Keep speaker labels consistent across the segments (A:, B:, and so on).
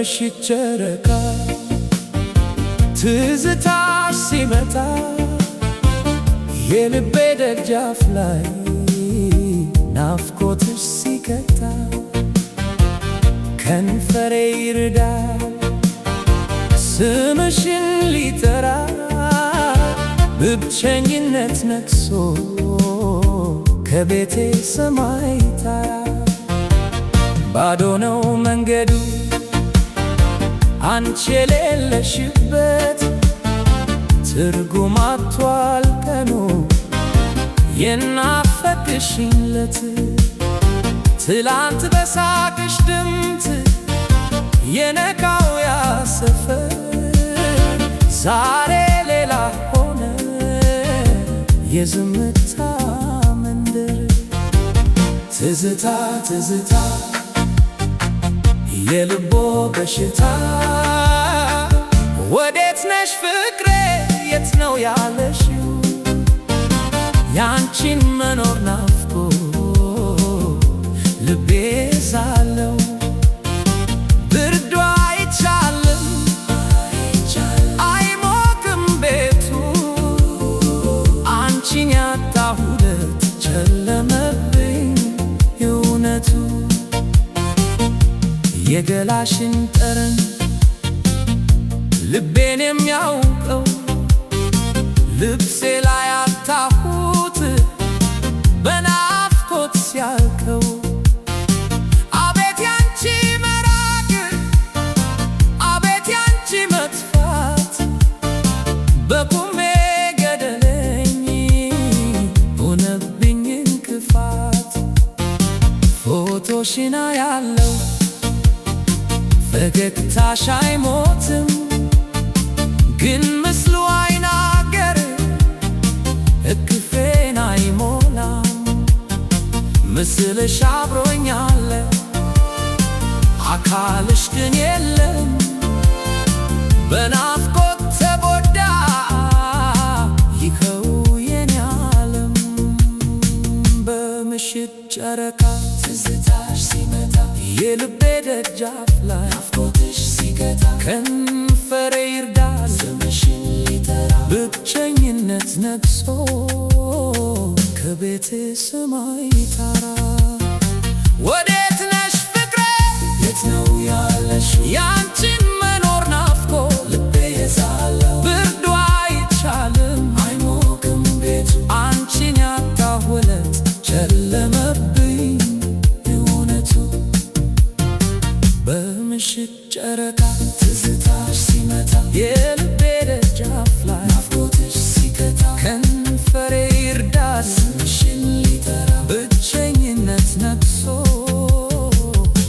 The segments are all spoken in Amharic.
A: በምሽት ጨረቃ ትዝታሽ ሲመጣ የልቤ ደጃፍ ላይ ናፍቆትሽ ሲከታ ከንፈሬ ይርዳል ስምሽን ሊጠራ ብቸኝነት ነግሶ ከቤቴ ሰማይ ታራ ባዶ ነው መንገዱ አንቺ የሌለሽበት ትርጉም አጥቷል ቀኑ የናፈቅሽኝ ለት ትላንት በሳቅሽ ድምፅ የነካው ያ ሰፈር ዛሬ ሌላ ሆነ የዝምታ መንደር። ትዝታ ትዝታ የልቦ በሽታ ወዴት ነሽ ፍቅሬ የት ነው ያለሽው? ያንቺን መኖር ናፍቆ ልቤ ሳለው ብርዱ አይቻልም አይሞቅም ቤቱ አንቺን ያጣሁለት ጨለመብኝ እውነቱ። የገላሽን ጠረን ልቤን የሚያውቀው ልብሴ ላይ አጣሁት በናፍቆት ሲያልከው። አቤት ያንቺ መራቅ አቤት ያንቺ መጥፋት በቁሜ ገደለኝ ሆነብኝ እንቅፋት። ፎቶሽን አያለው ፈገግታሽ አይሞትም ግን ምስሉ አይናገር እቅፌን አይሞላም። ምስልሽ አብሮኝ አለ አካልሽ ግን የለም በናፍቆት ተጎዳ ይኸው የኔ ዓለም። በምሽት ጨረቃ ትዝታሽ ሲመጣ የልቤ ደጃፍ ላይ ናፍቆትሽ ሲገታ ከንፈሬ ይርዳል ስምሽን ሊጠራ ብቸኝነት ነግሶ ከቤቴ ሰማይ ታራ። ወዴት ነሽ ፍቅሬ የት ነው ያለሽው? ያንቺን መኖር ናፍቆ ልቤ የዛለው ብርዱ አይቻልም አይሞቅም ቤቱ አንቺን ያጣሁለት ጨለመብኝ እውነቱ። በምሽት ጨረቃ ትዝታሽ ሲመጣ የልቤ ደጃፍ ላይ ናፍቆትሽ ሲከታ ከንፈሬ ይርዳል ስምሽን ሊጠራ ብቸኝነት ነግሶ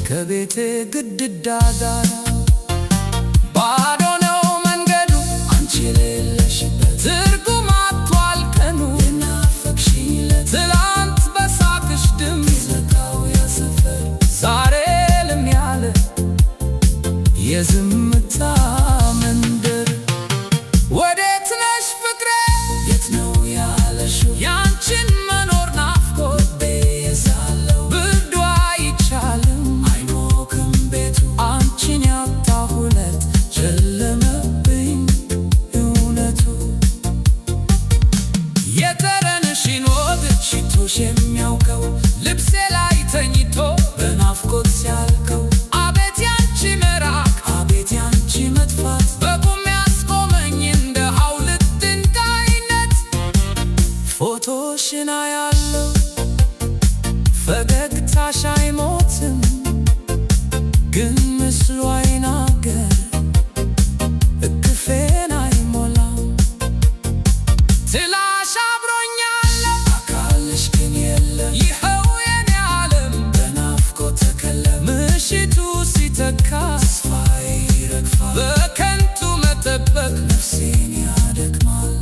A: ከቤቴ ግድግዳ ጋር ባዶ ነው መንገዱ አንቺ የሌለሽበት ትርጉም አጥቷል ቀኑ የናፈቅሽኝ ለት ትላንት በሳቅሽ ድምፅ የነካው ያ ሰፈር ዛሬ እልም ያለ የዝምታ መንደር። ወዴት ነሽ ፍቅሬ የት ነው ያለሽው? ያንቺን መኖር ናፍቆ ልቤ የዛለው ብርዱ አይቻልም አይሞቅም ቤቱ አንቺን ያጣሁለት ጨለመብኝ እውነቱ። የጠረንሽን ወግ ሽቶሽ የሚያውቀው ልብሴ ላይ ተኝቶ በናፍቆት ሲያልከው። አቤት ያንቺ መራቅ አቤት ያንቺ መጥፋት በቁም ያስቆመኝ እንደ ሐውልት ድንጋይነት። ፎቶሽን አያለው ፈገግታሽ አይሞትም ግን ምስሉ አይናገር እቅፌን አይሞላም። ትላሽ አብሮኛል አካልሽ ግን የለም ይኸው የኔ ዓለም በናፍቆት ተከለለ። ምሽቱ ሲተካ ተስፋዬ ይረግፋል በከንቱ መጠበቅ ነፍሴን ያደክማል።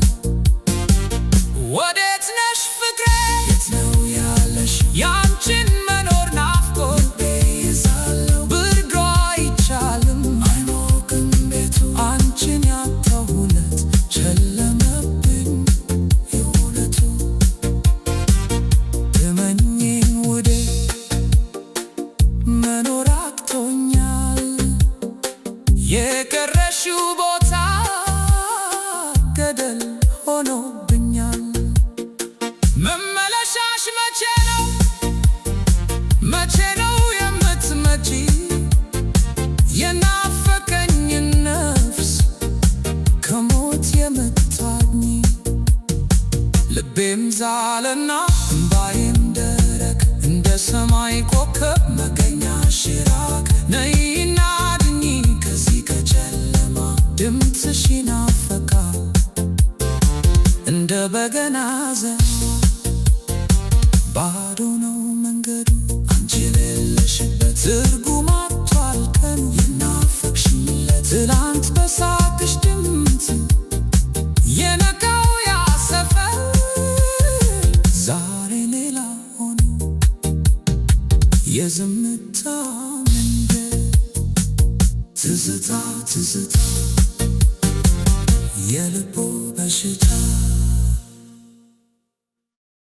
A: ወዴት ነሽ ፍቅሬ የት ነው ያለሽው? ያንቺን መኖር ናፍቆ ልቤ ይዛለው ብርዱ አይቻልም ዛለና እምባዬም ደረቅ እንደ ሰማይ ኮከብ መገኛሽ ራቅ። ነይና አድኚኝ ከዚህ ከጨለማ፣ ድምፅሽ ይናፈቃል እንደ በገና ዜማ። ባዶ ነው መንገዱ አንቺ የሌለሽበት፣ ትርጉም አጥቷል ቀኑ የናፈቅሽለት። ትላንት በሳቅሽ ድምፅ የነቃው ያ ሰፈር ዛሬ ሌላ ሆኖ፣ የዝምታ መንደር። ትዝታ ትዝታ የልቡ በሽታ።